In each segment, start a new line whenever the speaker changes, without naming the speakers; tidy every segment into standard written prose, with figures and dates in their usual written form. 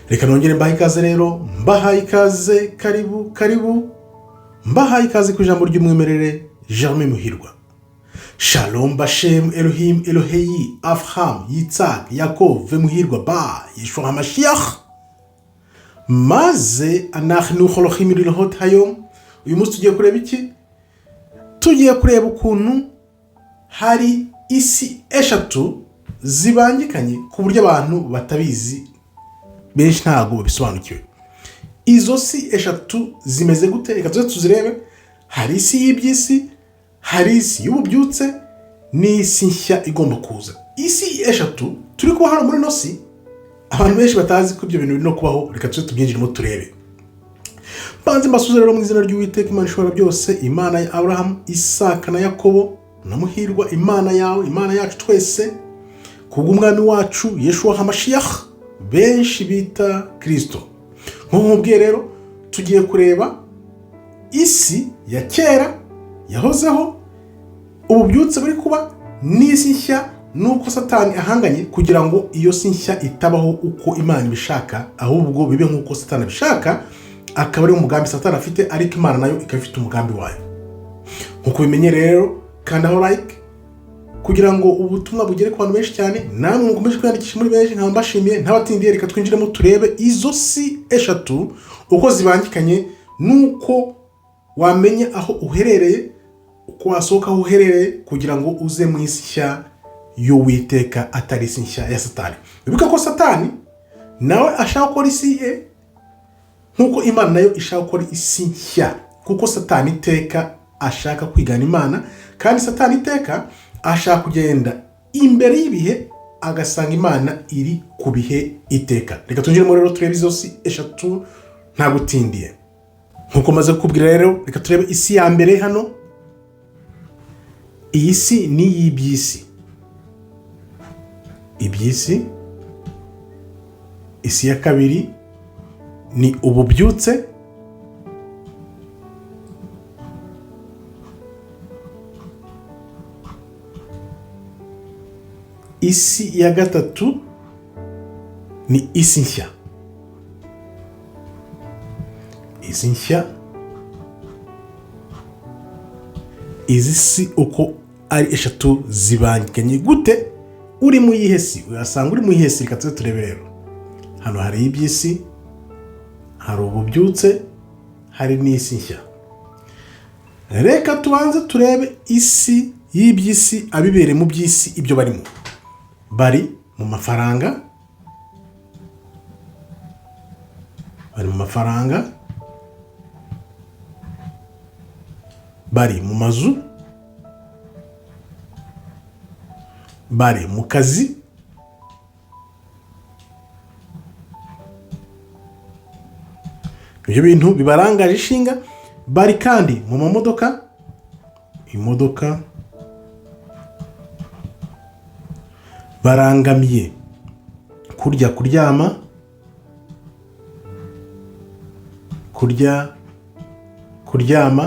Reka nongere mbahe ikaze rero, mbahaye ikaze, karibu karibu, mbahaye ikaze ku ijambo ry'umwimerere Germain Muhirwa. Shalom Bashem Elohim Eloheyi Avraham Yitzhak Yaakov Muhirwa ba Yeshua HaMashiach. Maze anachnu holochim lilhot hayom. Uyu munsi tugiye kureba iki? Tugiye kureba ukuntu hari isi eshatu zibangikanye ku buryo abantu batabizi, benshi ntabwo babisobanukiwe. Izo si eshatu zimeze gute? Reka tuze tuzirebe. Hari isi y'iby'isi, hari isi y'ububyutse n'isi nshya igomba kuza. Isi eshatu turi kuba hano muri ino si, abantu benshi batazi ko ibyo bintu biri no kubaho. Reka tuze tubyinjiremo turebe. Mbanze mbasuze rero mu izina ry'Uwiteka Imana ishobora byose, Imana ya Aburahamu, Isaka na Yakobo na Muhirwa, Imana yawe, Imana yacu twese, kubw'umwami wacu Yeshua HaMashiach, benshi bita Kristo. Nk'uko nkubwiye rero, tugiye kureba isi ya kera yahozeho, ububyutse buri kuba, n'isi nshya, nuko Satani ahanganye kugira ngo iyo si nshya itabaho uko Imana ibishaka, ahubwo bibe nk'uko Satani abishaka, akaba ari umugambi Satani afite, ariko Imana nayo ikaba ifite umugambi wayo. Nk'uko bimenye rero, kandaho like kugira ngo ubutumwa bugere ku bantu benshi cyane, namwe mukomeje kwiyandikisha muri benshi, nkaba mbashimiye ntabatindiye. Reka twinjiremo turebe izo si eshatu uko zibangikanye, nuko wamenya aho uherereye, uko wasohoka aho uherereye kugira ngo uze mu isi nshya y'Uwiteka, atari isi nshya ya Satani. Wibuke ko Satani nawe ashaka gukora isi ye nk'uko Imana nayo ishaka gukora isi nshya, kuko Satani iteka ashaka kwigana Imana, kandi Satani iteka ashaka kugenda imbere y'ibihe agasanga Imana iri ku bihe iteka. Reka twinjiremo rero turebe izo si eshatu nta gutindiye. Nk'uko maze kukubwira rero, reka turebe isi ya mbere hano. Iyi si ni iy'iby'isi, iby'isi. Isi ya kabiri ni ububyutse, isi ya gatatu ni isi nshya, isi nshya. Izi si uko ari eshatu zibangikanye gute? Uri mu yihe si? Urasanga uri mu yihe si? Reka tuze turebe rero. Hano hari iby'isi, hari ububyutse, hari n'isi nshya. Reka tubanze turebe isi y'iby'isi, abibereye mu by'isi ibyo barimo. Bari mu mafaranga, bari mu mafaranga, bari mu mazu, bari mu kazi, ibyo bintu bibarangaje ishinga. Bari kandi mu mamodoka, imodoka, barangamiye kurya, kuryama, kurya, kuryama.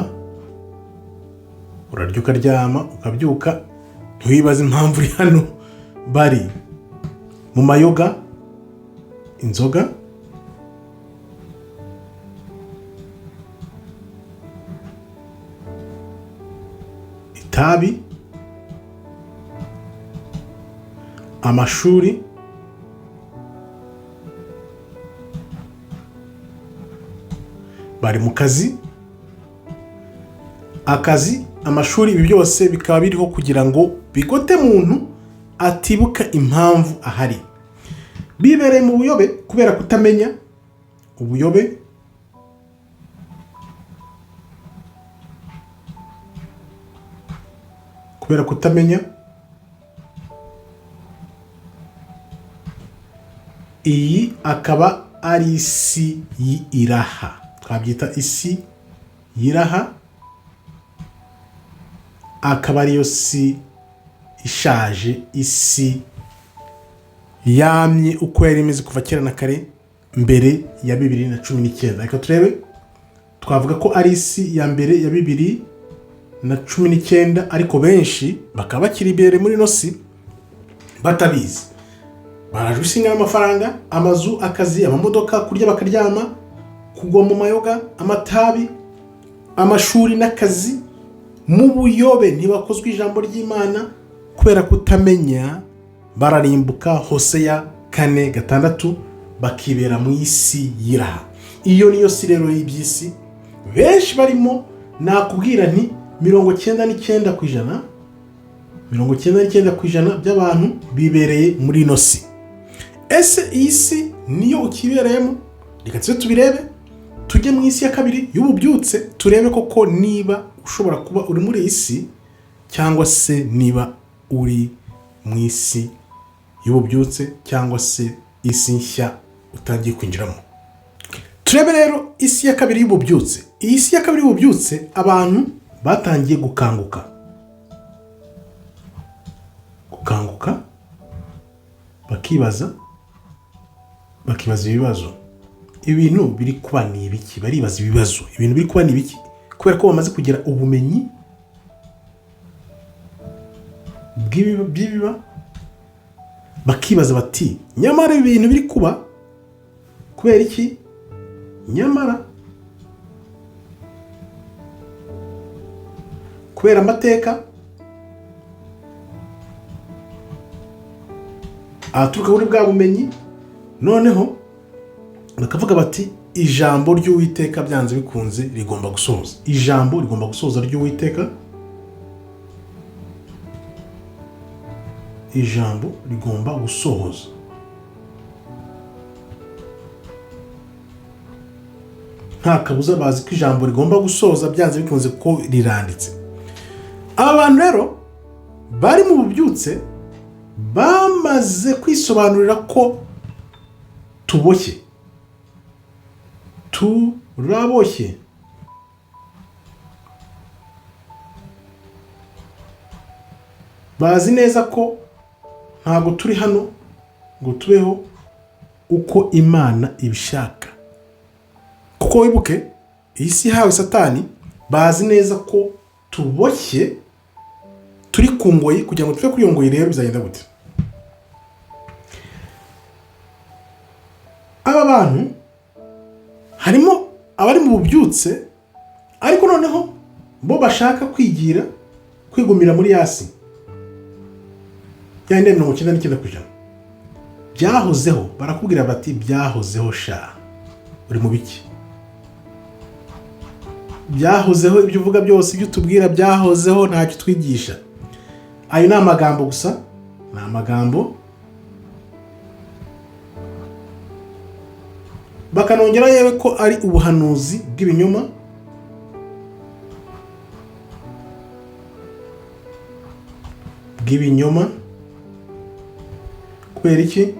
Urarya ukaryama ukabyuka, ntiwibaze impamvu uri hano. Bari mu mayoga, inzoga, itabi, amashuri, bari mu kazi, akazi, amashuri. Ibi byose bikaba biriho kugira ngo bigote muntu atibuka impamvu ahari. Bibereye mu buyobe kubera kutamenya ubuyobe, kubera kutamenya. Iyi akaba ari isi y'iraha, twabyita isi y'iraha, akaba ariyo si ishaje, isi yamye uko yari imeze kuva kera na kare mbere ya 2019. Reka turebe, twavuga ko ari isi ya mbere ya 2019, ariko benshi bakaba bakiri imbere muri ino si batabizi. Barajwe ishinga n'amafaranga, amazu, akazi, amamodoka, kurya bakaryama, kugwa mu mayoga, amatabi, amashuri n'akazi, mu buyobe ntibakozwe ijambo ry'Imana kubera kutamenya, bararimbuka. Hoseya 4:6, bakibera mu isi y'iraha. Iyo niyo si rero y'iby'isi benshi barimo. Nakubwira nti 99%, 99% by'abantu bibereye muri ino si. Ese iyi si niyo ukibereyemo? Reka tuze tubirebe, tujye mu isi ya kabiri y'ububyutse, turebe koko niba ushobora kuba uri muri iyi si cyangwa se niba uri mu isi y'ububyutse cyangwa se isi nshya utangiye kwinjiramo. Turebe rero isi ya kabiri y'ububyutse. Iyi si ya kabiri y'ububyutse, abantu batangiye gukanguka, gukanguka bakibaza, bakibaza ibibazo. Ibintu biri kuba ni ibiki? Baribaza ibibazo, ibintu biri kuba ni ibiki? Kubera ko bamaze kugira ubumenyi by'ibiba, bakibaza bati nyamara ibi bintu biri kuba kubera iki? Nyamara kubera amateka ahaturuka kuri bwa bumenyi, noneho bakavuga bati ijambo ry'Uwiteka byanze bikunze rigomba gusohoza. Ijambo rigomba gusohoza ry'Uwiteka, ijambo rigomba gusohoza. Nta kabuza bazi ko ijambo rigomba gusohoza byanze bikunze ko riranditse. Aba bantu rero bari mu bubyutse bamaze kwisobanurira ko tuboshye, turaboshye. Bazi neza ko ntabwo turi hano ngo tubeho uko Imana ibishaka. Kuko wibuke iyi si ihawe Satani, bazi neza ko tuboshye, turi ku ngoyi. Kugira ngo tuve kuri iyo ngoyi rero bizagenda gute? Aba bantu harimo abari mu bubyutse, ariko noneho bo bashaka kwigira kwigumira muri yasi ya 99%. Byahozeho, barakubwira bati byahozeho sha, uri mu biki? Byahozeho, ibyo uvuga byose, ibyo utubwira byahozeho, ntacyo utwigisha. Ayo ni amagambo gusa, ni amagambo. Bakanongera yewe ko ari ubuhanuzi bw'ibinyoma, bw'ibinyoma. Kubera iki?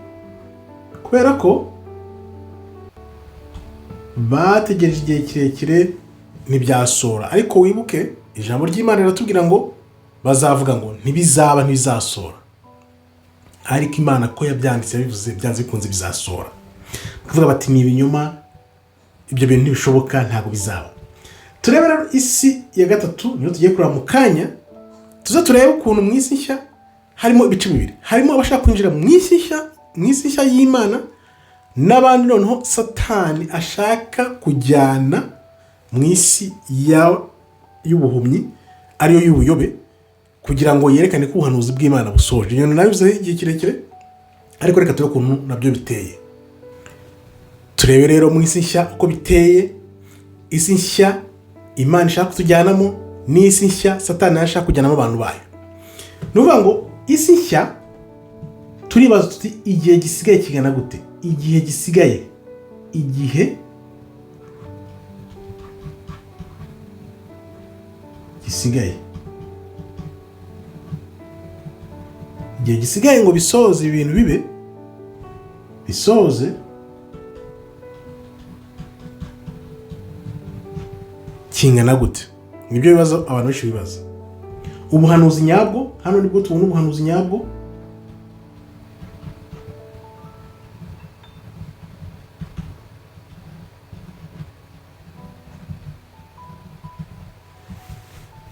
Kubera ko bategereje igihe kirekire ntibyasora. Ariko wibuke ijambo ry'Imana riratubwira ngo bazavuga ngo ntibizaba, ntibizasora. Ariko Imana ko yabyanditse yabivuze, byanze bikunze bizasora. Kuvuga bati ni ibinyoma, ibyo bintu ntibishoboka, ntabwo bizaba. Turebe rero isi ya gatatu, niyo tugiye kureba mu kanya. Tuze turebe ukuntu mu isi nshya harimo ibice bibiri. Harimo abashaka kwinjira mu isi nshya, mu isi nshya y'Imana, n'abandi noneho Satani ashaka kujyana mu isi y'ubuhumyi, ariyo y'ubuyobe, kugira ngo yerekane ko ubuhanuzi bw'Imana busoje. Ibintu nabivuzeho igihe kirekire, ariko reka turebe ukuntu nabyo biteye. Turebe rero mu isi nshya uko biteye. Isi nshya Imana ishaka kutujyanamo n'isi nshya Satani ashaka kujyanamo abantu bayo. Ni ukuvuga ngo isi nshya turibaza tuti igihe gisigaye kingana gute? Igihe gisigaye, igihe gisigaye, igihe gisigaye ngo bisoze ibintu bibe bisoze kingana gute? Nibyo bibazo abantu benshi bibaza. Ubuhanuzi nyabwo, hano nibwo tubona ubuhanuzi nyabwo.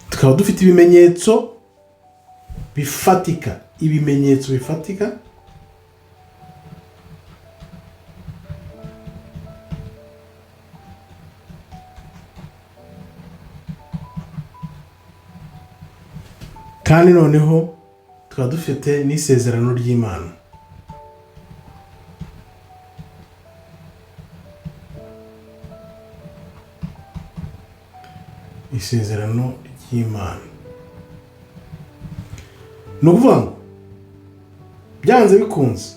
Tukaba dufite ibimenyetso bifatika, ibimenyetso bifatika Kandi noneho tukaba dufite n'isezerano ry'Imana. Isezerano ry'Imana ni ukuvuga ngo byanze bikunze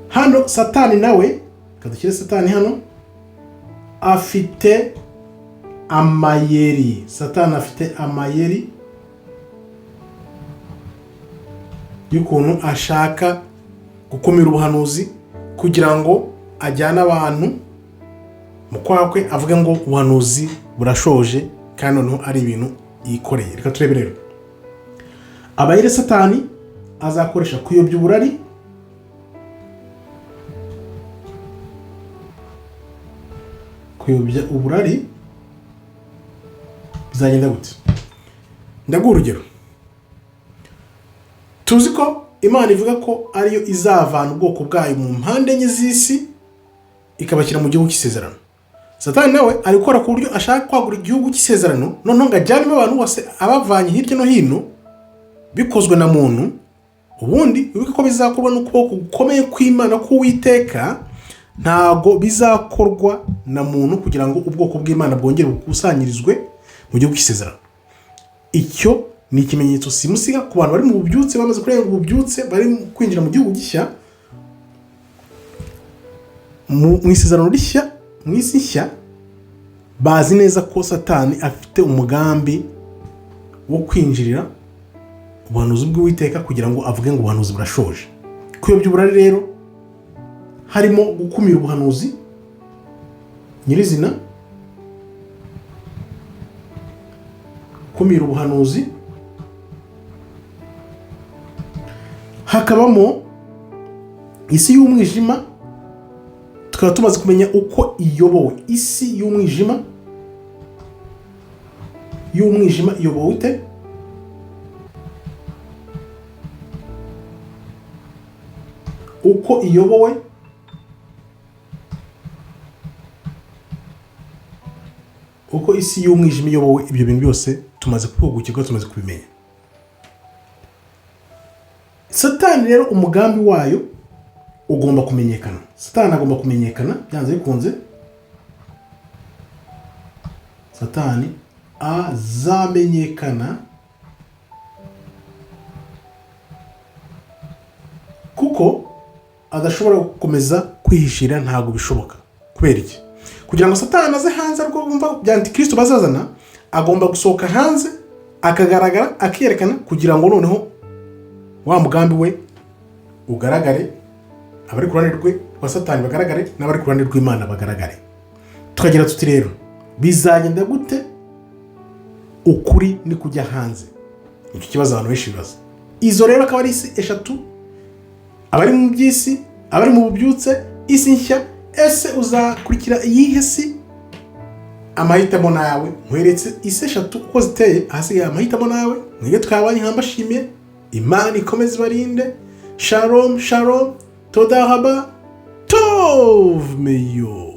hano Satani nawe, reka dushyire Satani hano, afite amayeri. Satani afite amayeri y'ukuntu ashaka gukumira ubuhanuzi kugira ngo ajyane abantu mu kwakwe, avuge ngo ubuhanuzi burashoje, kandi noneho ari ibintu yikoreye. Reka turebe rero abayeri Satani azakoresha kuyobya uburari, kuyobya uburari bizagenda gute? Ndaguha urugero. Tuzi ko Imana ivuga ko ariyo izavana ubwoko bwayo mu mpande enye z'isi ikabashyira mu gihugu cy'isezerano. Satani nawe ari gukora ku buryo ashaka kwagura igihugu cy'isezerano, noneho ngo ajyanemo abantu bose abavanye hirya no hino bikozwe na muntu. Ubundi wibuke ko bizakorwa n'ukuboko gukomeye kw'Imana k'Uwiteka, ntago bizakorwa na muntu kugira ngo ubwoko bw'Imana bwongere bukusanyirizwe mu gihugu cy'isezerano. Icyo ni ikimenyetso simusiga ku bantu bari mu bubyutse, bamaze kurenga ububyutse, bari kwinjira mu gihugu gishya, mu isezerano rishya, mu isi nshya. Bazi neza ko Satani afite umugambi wo kwinjirira ubuhanuzi bw'Uwiteka kugira ngo avuge ngo ubuhanuzi burashoje. Kuyobya uburari rero harimo gukumira ubuhanuzi nyirizina, gukumira ubuhanuzi, hakabamo isi y'umwijima, tukaba tumaze kumenya uko iyobowe. Isi y'umwijima, y'umwijima iyobowe ute? Uko iyobowe uko isi y'umwijima iyobowe, ibyo bintu byose tumaze guhugukirwa, tumaze kubimenya. Satani rero umugambi wayo ugomba kumenyekana. Satani agomba kumenyekana byanze bikunze. Satani azamenyekana kuko adashobora gukomeza kwihishira, ntabwo bishoboka. Kubera iki? Kugira ngo Satani aze hanze, ariko bumva bya antikristo bazazana, agomba gusohoka hanze akagaragara, akiyerekana, kugira ngo noneho wa mugambi we ugaragare, abari ku ruhande rwe rwa Satani bagaragare, n'abari ku ruhande rw'Imana bagaragare. Tukagira tuti rero bizagenda gute ukuri ni kujya hanze? Nicyo kibazo abantu benshi bibaza. Izo rero akaba ari isi eshatu: abari mu by'isi, abari mu bubyutse, isi nshya. Ese uzakurikira iyihe si? Amahitamo nawe. Nkweretse isi eshatu uko ziteye, ahasigaye amahitamo nawe. Mwebwe twabanye, nkambashimiye. Imana ikomeze ibarinde. Shalom shalom, toda raba, tov meyo.